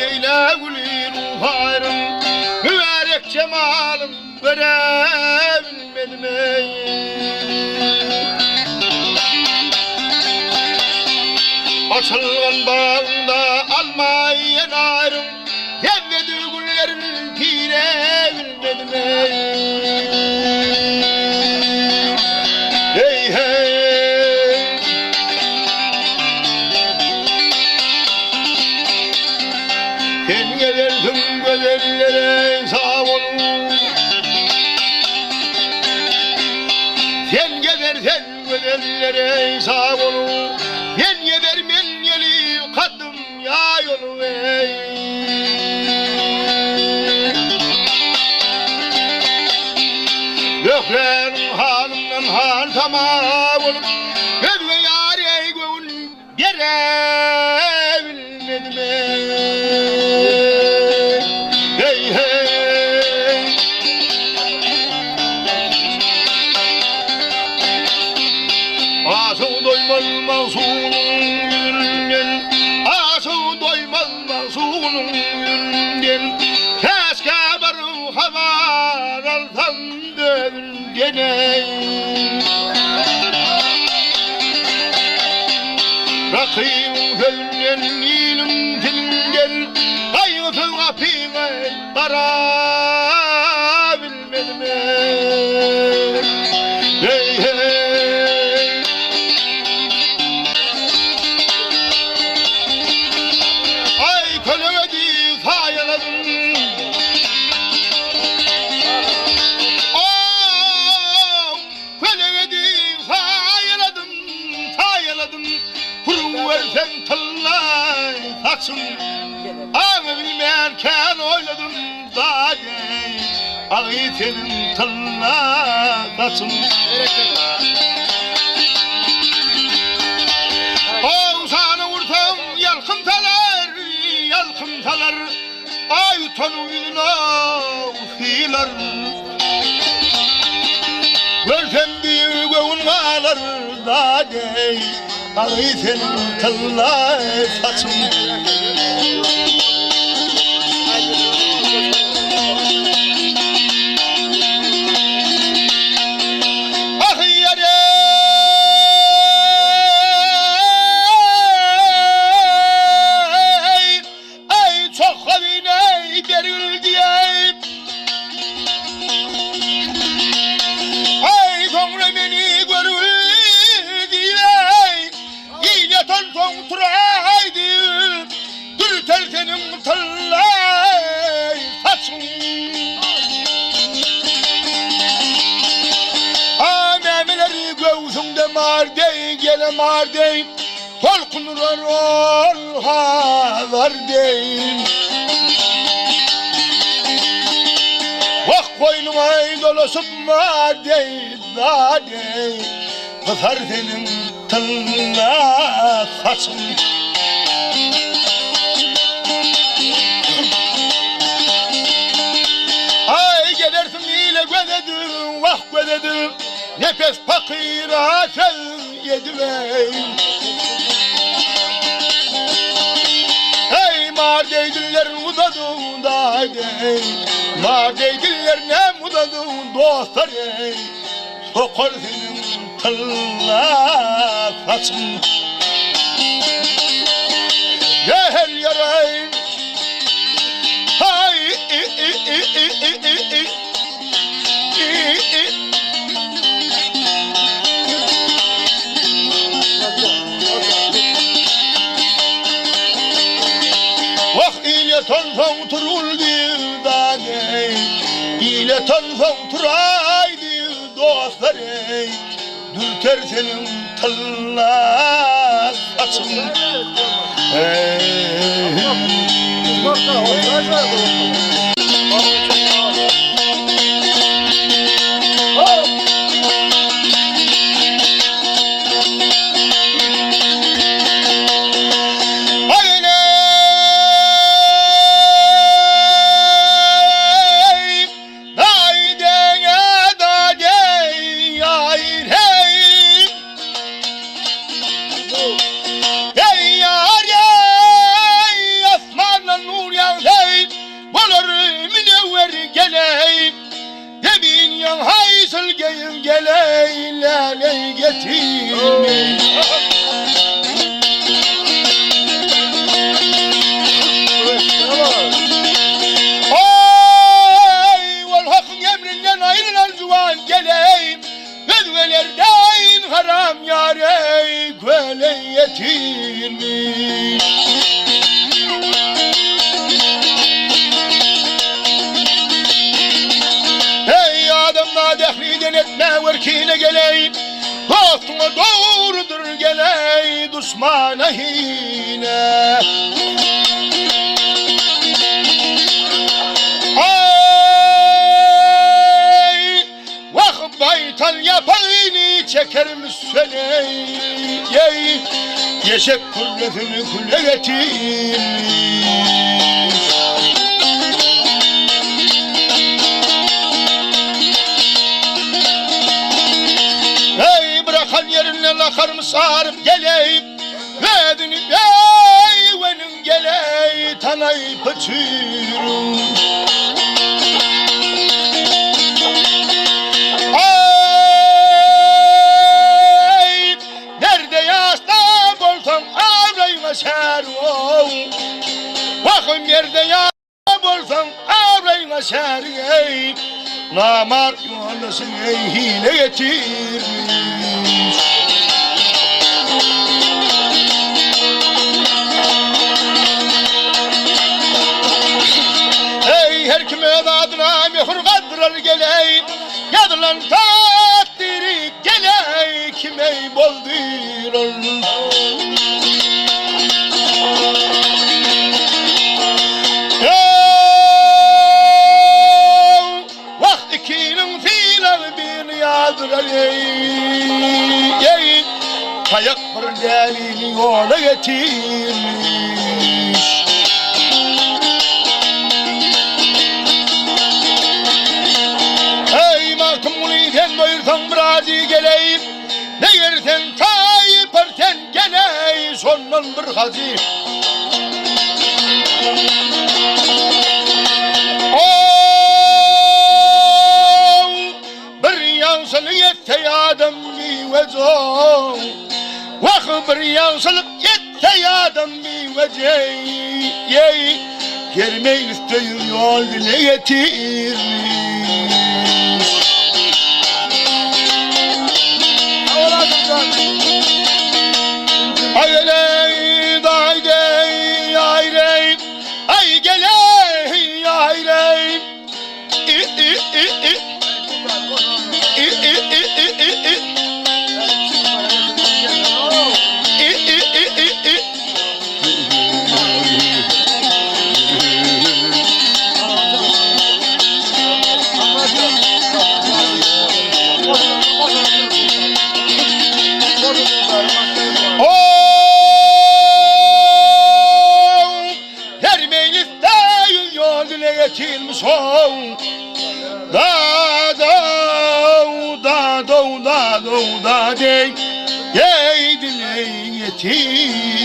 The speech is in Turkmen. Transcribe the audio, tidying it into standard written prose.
eýle güli ruharyň Mübärek jemalyn göre bilmedim eý. Açylgan bagyňda alma iýen aryň Lezzedi güllerin pire bilmedim eý. Heý heý. Sen gezersiň gözellere sag boluň. Sen gezersen gözellere sag boluň. Men gezermen ýeli kadym ýaý oluň eý. Zöhräniň halyndan hal tama bolup, Özge ýar eý göwün Bere bilmedim ey, hey hey. Aşyk doýmaz magşugynyň ýüzünden, Aşyk doýmaz magşugynyň ýüzünden, Käşgä bir habar alsam özünden ey. Rakybyň sözünden, iliň dilinden Gaýgysyz gapyňa bara bilmedim ey. Hey hey. Aý kölege diý saýaladym. Ow! Kölege deý saýaladym, saýaladym, Pürüw berseň tyllaý saçyň. Aňy bilmän kän oýladym, daýy, Agy seniň tylla saçyň. Owsana ursaň ýalkym salar, ýalkym salar, Aý utanyň ýüzüne sylar. Görsem diýip göwün galar dadeý, Agy seniň tylla saçyň. Ah ýar-eý! Eý çok hazineý bergil diýeý. Eý soňra meni görgül diýeý. Il ýatan soň turaý diýip, Dürtel seniň tyllaý saçyň. A mämeleri göwsüňde mar deý, gele mar deý. Tolkun urar ol Hazar deý. Wah goýnuňa dolaşyp mar deý, dadeý, Gysar seniň tylla saçyň. Aý gelersiň ile göz edip, wah göz edip, Nepes pakyra söz Ýedibeý. Eý, mar deý dillerin uzadyň daýy, Mar deý dillerinem uzadyň dostlar eý, Sokar seniň tylla saçyň. Gel ýareý. Haý i-i-i-i-i-i. Wah ile tonsaň turul diýdane Ile tonsaň turaý diý dostlar eý Dürter seniň tylla saçyň Eý ýar eý, asmandan nur. ber geleý, Zemin ýaň haýsyl geýim geleý, Läleý getirmeý. Aý, ol Hakyň emrinden aýrylan juwan geleý, Özgeler deýin haram ýareý, Köle ýetirmiş. Eý, adamzat ähliden etme werkine geleý, Dostuňa dogrudyr geleý, duşmana hile. Aý! Wah, baýtal ýapagyny çekermiş söneý, Eşek kürresini küle getirmiş. Eý, byrakan ýerinden akarmyş aryp geleý, Özüni öýweniň geleý tanaý püçüriň. Aý, nerde ýaşda bolsaň abraýyňa şär ow. Wah, merde ýaşda bolsaň abraýyňa şär eý. Namart ýoldaşyň eý hile getirmiş. Eý, her kim öz adyna möhür galdyrar geleý, Ýazylan takdyry geleý, kim eý boldyrar. Wah ikiniň sylagy birini ýazdyrar eý, Taýak bir dälini ýola getirmiş. Eý, Magtymguly, sen doýursaň birazy geleý, Meger sen taýpar sen geleý, şondan bir hajy. Ow, bir ýagşylyk etse ýadam miwejow, Wah, bir ýagşylyk etse ýadam miwejeý, Her meýlisde ýol dile getirmiş. Aýleý, daýdeý, aýleý, aý geleý, aýleý. I i i i. I i i i i i. I i i i i. Her mejlisde ýüz ýol dile getirmiş ow. Da da da do da do da dey. Ey dile getirmiş.